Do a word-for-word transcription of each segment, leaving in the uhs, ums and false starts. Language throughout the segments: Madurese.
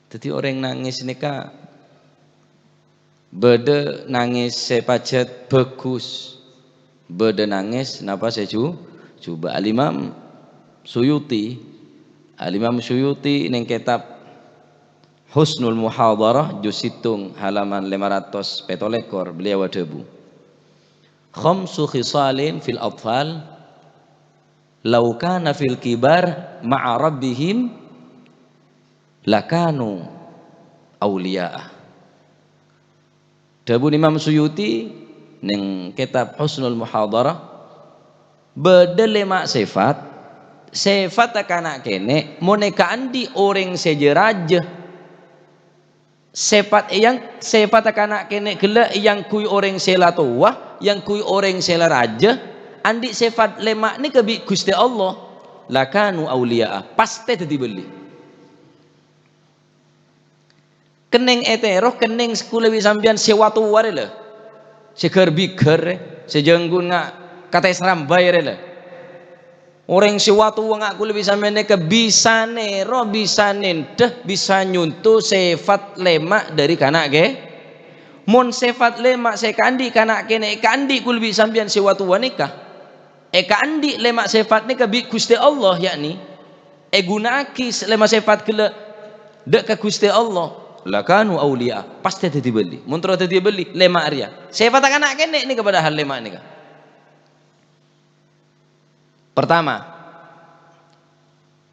Dhâddhi orèng nangès nèka bâdâ nangès sè pajhât bhâghus, bâdâ nangès napa sè ju-, jhubâ'. Al-Imam Suyuti, Al-Imam Suyuti neng kètab Husnul Muhadharah, juz sèttong, halaman lèma ratos pètto lèkor, beliau adhâbu, "Khamsu khisalin fil atfal, law kana fil kibar ma'a rabbihim, lakanu auliya'a." Dhâbuna Imam Suyuti neng kètab Husnul Muhadharah, bâdâ lèma' sèfat, sèfatta kana' kènè', mon èkaandi' orèng sè jâ-rajâ. Sèfat èyang-, sèfatta kana' kènè' ghellâ' èyangghuy orèng sè la towa, èyangghuy orèng sè la rajâ, andi' sèfat lèma' nèka bi' Ghustè Allah, lakanu auliya'a, pastè dhâddhi bâli. Kennèng ètèro, kennèng kaulâ bi' sampèyan sè wa-towa rè la. Sè ghâr-bighâr rè, sè jhângguna katè sarambhâi rè la. Orèng sè wa-towa nga' kaulâ bi' sampèyan nèka bisa nèro, bisa nèndhâ, bisa nyonto sèfat lèma' dhâri kana' kè-, mon sèfat lèma' sè èkaandi' kana' kènè' èkaandi' kaulâ bi' sampèyan sè wa-towa nèka. Èkaandi' lèma' sèfat nèka bi' Ghustè Allah, yakni èghuna'aghi s-, lèma' sèfat ghellâ' dâ' ka Ghustè Allah, lakanu auliya'a, pastè dhâddhi bâli. Mon terro dhâddhi bâli, lèma' rèya. Sèfatta kana' kènè' nèka padahal lèma' nèka. Pertama,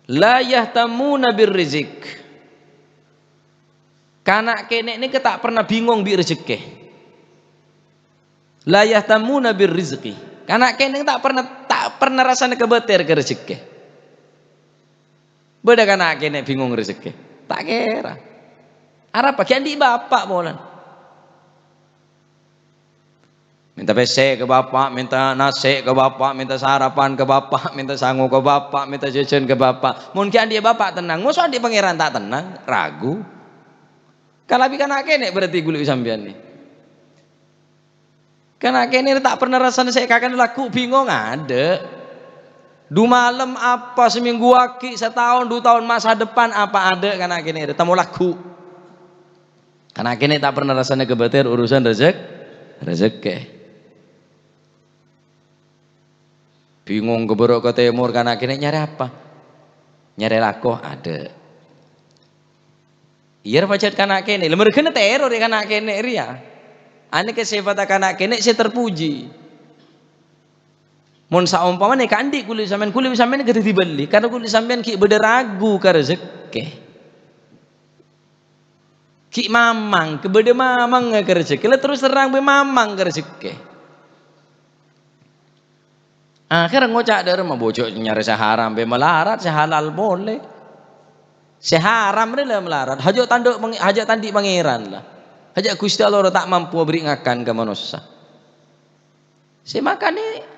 la yahtammuna bir rizq. Kana' kènè' nèka ta' pernah bingong bi' rejekkè. La yahtammuna bir rizqi. Kana' kènè' ta' pernah, ta' pernah rassana kabâtèr ka rejekkè. Bâdâ kana' kènè' bingong rejekkè? Ta' kèra. Arapa? Ghi' andi' bapa' polana. Mènta pèssè ka bapa', mènta nasè' ka bapa', mènta sarapan ka bapa', mènta sango ka bapa', mènta jhâjhân ka bapa'. Mon ghi' andi' bapa' tennang, moso andi' Pangèran ta' tennang, ragu. Kalabhi kana' kènè' berarti kaulâ bi' sampèyan nè. Kana' kènè' ta' pernah rassana sè èkakana lagghu' bingong, adâ'. Du malem apa, samènggu aghi', sataon, du taon, masa depan apa adâ' kana' kènè' tamo lagghu'. Kana' kènè' ta' pernah rassana kabâtèr urusan rezek-, rejekkè. Bingong ka bârâ' ka tèmor, kana' kènè' nyarè apa? Nyarè lako, adâ'. Iyâ, rè pajhât kana' kènè'. Lha, marghâna tèror è kana' kènè' rèya. Anèka sèfatta kana' kènè' sè terpuji. Mon saompamana èkaandi' kaulâ bi' sampèyan, kaulâ bi' sampèyan ghâ' dhâddhi bâli, karna kaulâ bi' sampèyan ghi' bâdâ ragu ka rejekkè. Ghi' mamang, kabâdâ mamangnga ka rejekkè. La terros terrang bhâi mamang ka rejekkè. Akhèr ngoca' dâ' remma, "Bâ jhâ' nyarè sè haram bhâi malarat, sè halal polè." Sè haram rè la malarat, hajâ' tandhu' pang-, hajâ' tandi' Pangèran la. Hajâ' Ghustè Allah rè ta' mampu aberri' ngakan ka manossa. Sè makanè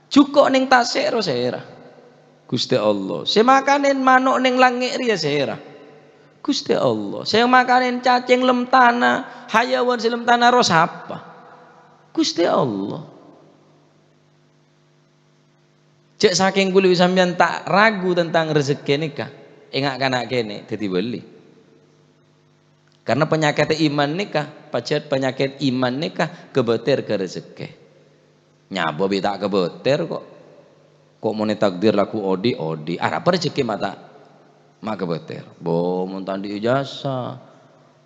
jhuko' neng tasè' ro sèra? Ghustè Allah. Sè makanè mano' neng langngè' rèya sèra? Ghustè Allah. Sè makanè cacèng lem tana, hayawan sè lem tana ro sapa? Ghustè Allah. Jhâ' sakèng kaulâ bi' sampèyan ta' ragu tentang rejekkè nèka, ènga' kana' kènè' dhâddhi bâli. Karna panyakèdhâ iman nèka, pajhât panyakèt iman nèka kabâtèr ka rejekkè. Nyabâ bi' ta' kabâtèr ko'. Ko' monè takdir lagghu' odi', odi'. Arapa rejekkè ma' ta', ma' kabâtèr. Bâ mon ta' andi' ijazah.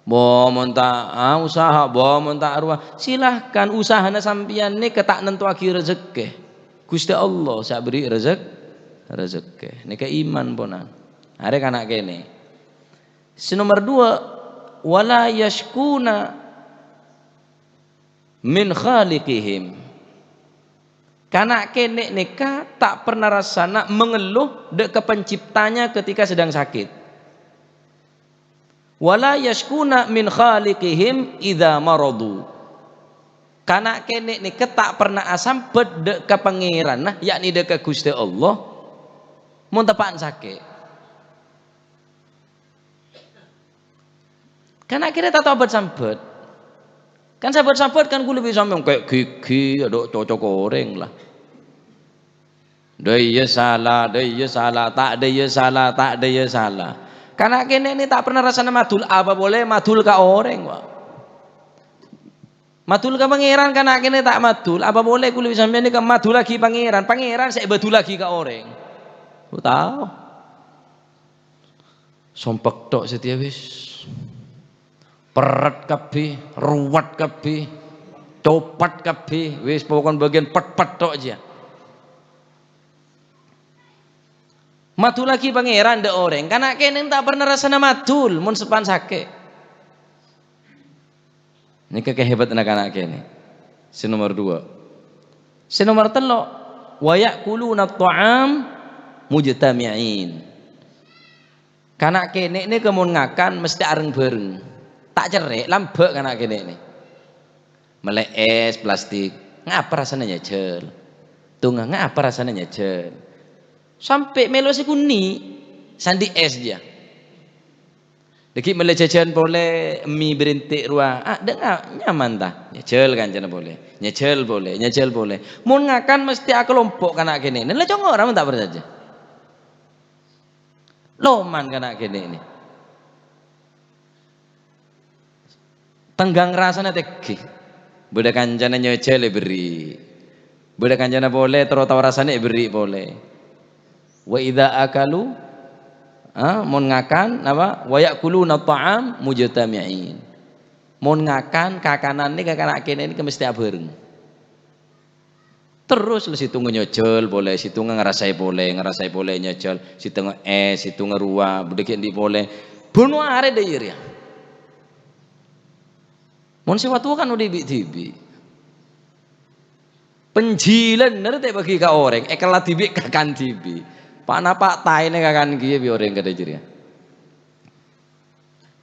Bâ mon ta', ah, usaha, bâ mon ta' rowa. Silahkan, usahana sampèyan nèka ta' nantowaghi rejekkè. Ghustè Allah sè aberri' rejek-, rejekkè. Nèka iman, ponan. Arè kana' kènè'. Sè nomer duwâ', "Wala yasykuna min khaliqihim." Kana' kènè' nèka ta' pernah rassana mengeluh dâ' ka penciptanya ketika sedang sakit. "Wala yasykuna min khaliqihim idza maradu." Kana' kènè' nèka ta' pernah asambhât dâ' ka Pangèranna, yakni dâ' ka Ghustè Allah, mon teppa'na sakè'. Kan akhirnya ta' tao bât-sambhât. Kan sambhât-sambhât kan kaulâ bi' sampèyan kè' ghighi, adhu cocok orèng la. Dâ' iyâ sala, dâ' iyâ sala, ta' dâ' iyâ sala, ta' dâ' iyâ sala. Kana' kènè' nè ta' pernah rassana madul, apa polè madul ka orèng, wa. Madul ka Pangèran, kana' kènè' ta' madul, apa polè kulâ bi' sampèyan nèka madullaghi Pangèran, Pangèran sè èbadullaghi ka orèng. Lu tao. Sompek tok satèya wis. Pèrèt kabbhi, ruwet kabbhi, copat kabbhi, wis pokokna bâgiyân pet-pet tok jiyâ. Madullaghi Pangèran dâ' orèng, kana' kènè' ta' pernah rassana madul mon seppan sakè'. Nèka kahebatanna kana' kènè'. Sè nomer duwâ'. Sè nomer tello', "Wa ya'kuluna at-ta'am mujtami'in." Kana' kènè' nèka mon ngakan mestè areng-bhâreng. Ta' cerrè', lambâ' kana' kènè' nè. Mellè ès plastik, ngapa rassana nyajhâl. Tonga, ngapa rassana nyajhâl. Sampè' mèlo sè kunni', sandi' ès jiyâ. Dhâggi' mellè jhâjhân polè, mi bârènti' rowa. Ah, dâ' nga-, nyaman, ta? Nyajhâl kancana polè. Nyajhâl polè, nyajhâl polè. Mon ngakan mestè akalompo' kana' kènè'. Nè la congor, amun ta' parcajâ. Loman kana' kènè' nè. Tengghâng rassana tèngghi. Bâdâ kancana nyajhâl èberri'. Bâdâ kancana polè terro tao rassana èberri' polè. Wa idza akalu, ah, mon ngakan, napa? "Wa ya'kuluna ta'am mujtami'in." Mon ngakan, kakanan nèka kana' kènè' nèka mestè abhâreng. Terros la sèttonga nyajhâl polè, sèttonga ngarassaè polè, ngarassaè polè nyajhâl, sèttonga ès, sèttonga rowa, bâdâ ghi' andi' polè. Bâno arè dâ' iyâ rèya. Mon sè wattowa kan odi' bi'-dhibi'. Penjilan nèr ta' èbâgi ka orèng, èkella dhibi' kakan dhibi'. Pa'-napa' taèna kakan kèya bi' orèng kadhâ' jârèya.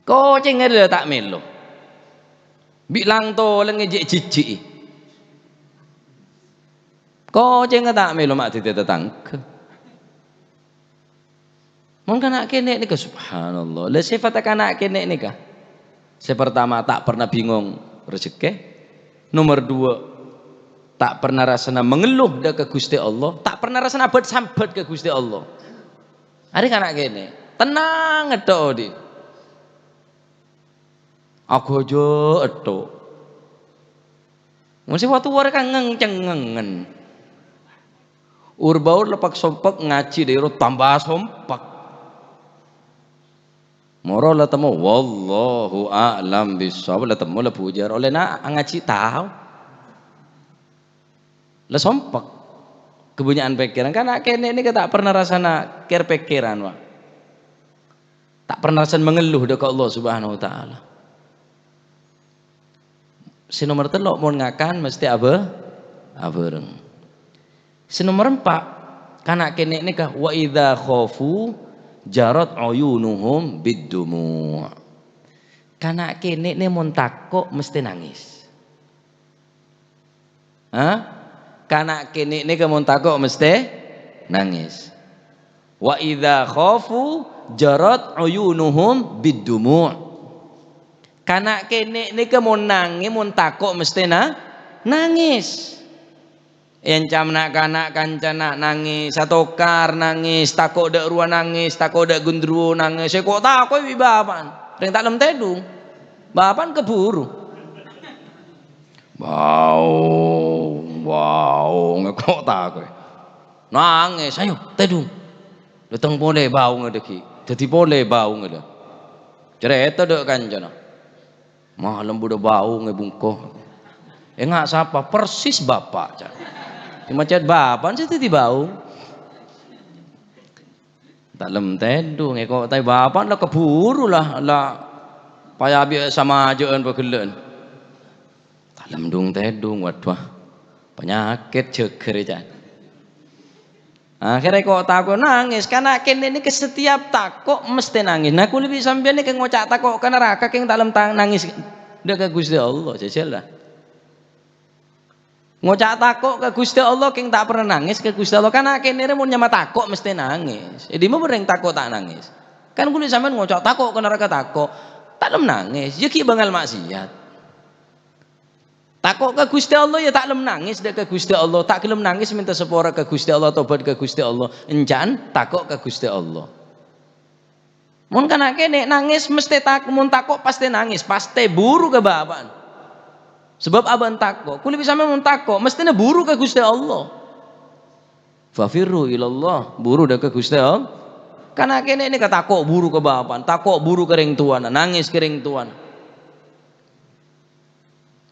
Kocèngnga la ta' mèlo. Bi' lang-tolèngnga jhâ' jhijhi'i. Kocèngnga ta' mèlo ma' dhâddhi tatangghâ. Mon kana' kènè' nèka, subhanallah. La, sèfatta kana' kènè' nèka. Sè partama, ta' pernah bingong rejekkè. Nomer duwâ', ta' pernah rassana mangello dâ' ka Ghustè Allah. Ta' pernah rassana abât-sambât ka Ghustè Allah. Arè kana' kènè', tennang ètto' odi'. Aghâjâ ètto'. Mon sè wattowa rèya kan ngèng-cèngèngen. Ur-baur la pak-sompek ngajhi dâ' iyâ rowa tamba sompek. Moro la temmo, wallahu a'lam bissawab, la temmo la bujâr. Ollèna ngajhi tao. La sompek. Kabânnya'an pèkkèran. Kana' kènè' nèka ta' pernah rassana kèr-pèkkèran, wa. Ta' pernah rassana mangello dâ' ka Allah Subhanahu wa Ta'ala. Sè nomer tello', mon ngakan mestè abâ-, abhâreng. Sè nomer empa', kana' kènè' nèka, "Wa idza khafu jarat uyunuhum bid-dumu'." Kana' kènè' nè mon tako' mestè nangès. Ha? Kana' kènè' nèka mon tako' mestè nangès. "Wa idza khafu jarat uyunuhum bid-dumu'." Kana' kènè' nèka mon nangè-, mon tako' mestè na-, nangès. Èncam na'-kana' kancana nangès, atokar nangès, tako' dâ' rowa nangès, tako' dâ' gendruwo nangès, èko'-tako' bi' bapa'na. Rèng ta' lem tèdung. Bapa'na kabhuru. Baung, baung, èko'-tako'. Nangès, "Ayo, tèdung." Dâteng polè baungnga dhâggi'. Dhâddhi polè baungnga, lho. Carèta dâ' kancana. Malem bâdâ baung è bungko. Enga' sapa? Persis bapa', ca'. Coma cèt bapa'na sè dhâddhi baung. Ta' lem tèdung, èko' taè bapa'na la kabhuru la, la paya bi' samajâ'ân pagellâ'ân. Ta' lem dung tèdung, waduh. Panyakèt jhâghâr, ca'. Akhèrra èko'-tako' nangès. Kana' kènè' nèka setiap tako' mestè nangès. Nah, kulâ bi' sampèyan nèka ngoca' tako' ka naraka, kèng ta' lem ta-, nangès dâ' ka Ghustè Allah, jhâjhâl la. Ngoca' tako' ka Ghustè Allah, kèng ta' pernah nangès ka Ghustè Allah. Kana' kènè' rè mon nyama tako' mestè nangès. È dimma bâdâ rèng tako' ta' nangès? Kan kulâ sampèyan ngoca' tako' ka naraka tako', ta' lem nangès. Yâ ghi' bângal maksiat. Tako' ka Ghustè Allah, yâ ta' lem nangès dâ' ka Ghustè Allah. Ta' ghellem nangès mènta sapora ka Ghustè Allah, tobat ka Ghustè Allah. Ènca'na tako' ka Ghustè Allah. Mon kana' kènè' nangès, mestè tak-, mon tako' pastè nangès, pastè buru ka bapa'na. Sabâb abâ'na tako', kulâ bi' sampèyan mon tako', mestèna buru ka Ghustè Allah. "Fafirru ilallah," buru dâ' ka Ghustè Allah. Kana' kènè' nèka tako' buru ka bapa'na, tako' buru ka rèng towana, nangès ka rèng towana.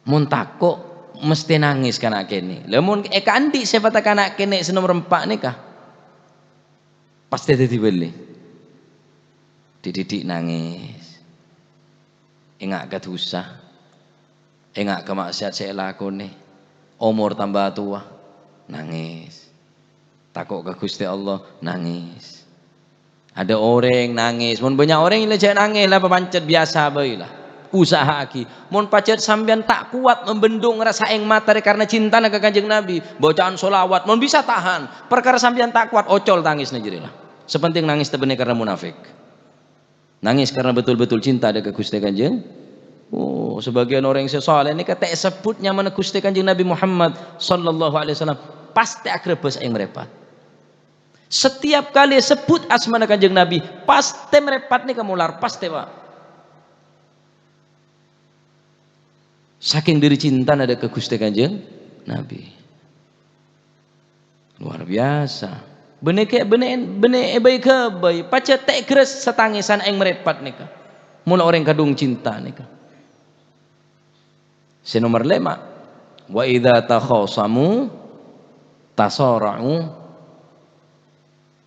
Mon tako', mestè nangès kana' kènè'. Lah, mon èkaandi' sèfatta kana' kènè' sè nomer empa' nèka, pastè dhâddhi bâli. Dhi'-dhibi' nangès. Enga' ka dhusa. Enga' ka ma'siyat sè èlakonè. Omor tamba towa. Nangès. Tako' ka Ghustè Allah, nangès. Adâ' orèng nangès. Mon bânnya' orèng la jhâ' nangès, la papancet biyasa bhâi la. Usaha'aghi. Mon pajhât sampèyan ta' kowat membendung rassa eng mata rè karna cintana ka Kanjeng Nabi, bâca'an sholawat, mon bisa tahan. Parkara sampèyan ta' kowat, ocol tangèsna jârèya la. Sè pentèng nangès ta' bânnè karna munafik. Nangès karna betul-betul cinta dâ' ka Ghustè Kanjeng. Oh, sabâgiyân orèng sè saleh nèka ta' èsebbhut nyamana Ghustè Kanjeng Nabi Muhammad sallallahu alaihi wasallam, pastè aghârâbâs eng marèpat. Setiap kali èsebbhut asmana Kanjeng Nabi, pastè marèpat nèka molar, pastè, Pak. Sakèng dâri cintana dâ' ka Ghustè Kanjeng Nabi. Luar biasa. Bânnè kè-, bânnè, bânnè èbâi-ghâbâi, pajhât ta' èghârâs satangèsan eng marèpat nèka. Mola orèng kadhung cinta nèka. Sè nomer lèma', "Wa idza takhasamu tasara'u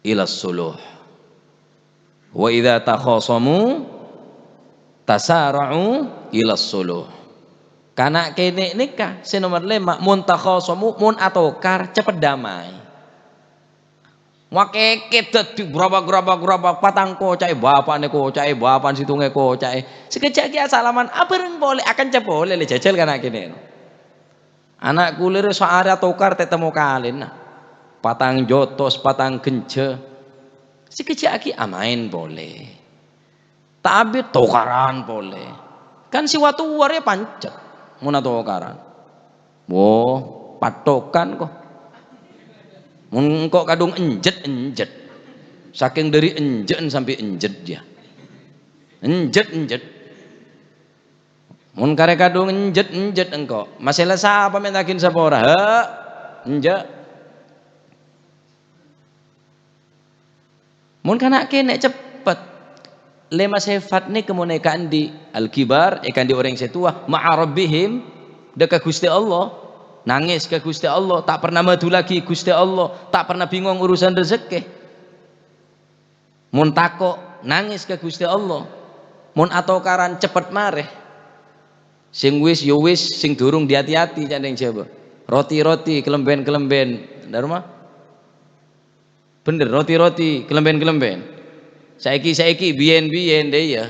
ila suluh." "Wa idza takhasamu tasara'u ila suluh." Kana' kènè' nèka sè nomer lèma', mon takhasamu, mon atokar, cepet damai. Makèkè dhâddhi grabak, grabak, grabak, patang koca'è bapa'na koca'è, bapa'na sèttongngè koca'è. Sakejjhâ' ghi' asalaman, abhâreng polè, akanca polè, la jhâjhâl kana' kènè'. Ana' kulâ rè saarè atokar ta' temmo kalèna. Patang jotos, patang ghenja. Sakejjhâ' ghi' amaèn polè. Ta' abit tokaran polè. Kan sè wa-towa rè pancet mon atokaran. Wo, pattokan ko. Mon engko' kadhung enjet, enjet. Sakèng dâri enje'en sampè' enjet jiyâ. Enjet, enjet. Mon karè kadhung enjet, enjet engko'. Masè la sapa mènta'aghin sapora? He? Enja'. Mon kana' kènè' ceppet. Lèma' sèfat nèka mon èkaandi', al-kibar, èkaandi' orèng sè towa, ma'a rabbihim, dâ' ka Ghustè Allah. Nangès ka Ghustè Allah, ta' pernah madullaghi Ghustè Allah, ta' pernah bingong urusan rejekkè. Mon tako', nangès ka Ghustè Allah. Mon atokaran, ceppet marè. Sèng wis, ya wis, sèng durung, diati-ati, ca'na orèng Jhâbâ. Roti-roti, kalambhân-kalambhân. Dâ' roma? Bhender, roti-roti, kalambhân-kalambhân. Saèki-saèki, biyèn-biyèn, dâ' iyâ.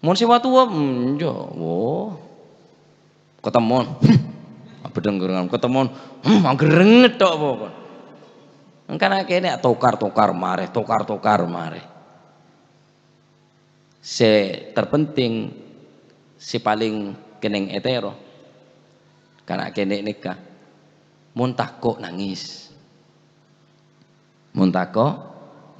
Mon sè wa-towa, hmm, ya, wo. Katemmon. Abdheng gerengan katemmon. Hmm, anggerenget tok pokok. Engkana kènè' tokar-tokar marè, tokar-tokar marè. Sè terpenting, sè palèng kennèng ètèro. Kana' kènè' nèka. Mon tako' nangès. Mon tako',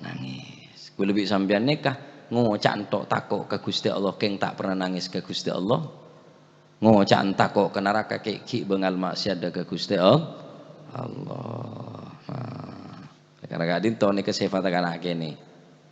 nangès. Kulâ bi' sampèyan nèka ngoca' ènto' tako' ka Ghustè Allah, kèng ta' pernah nangès ka Ghustè Allah. Ngoca' tako' ka naraka, kè' ghi' bângal ma'siyat dâ' ka Ghustè All-, Allah. Nah, gara-gara dinto nèka sèfatta kana' kènè'.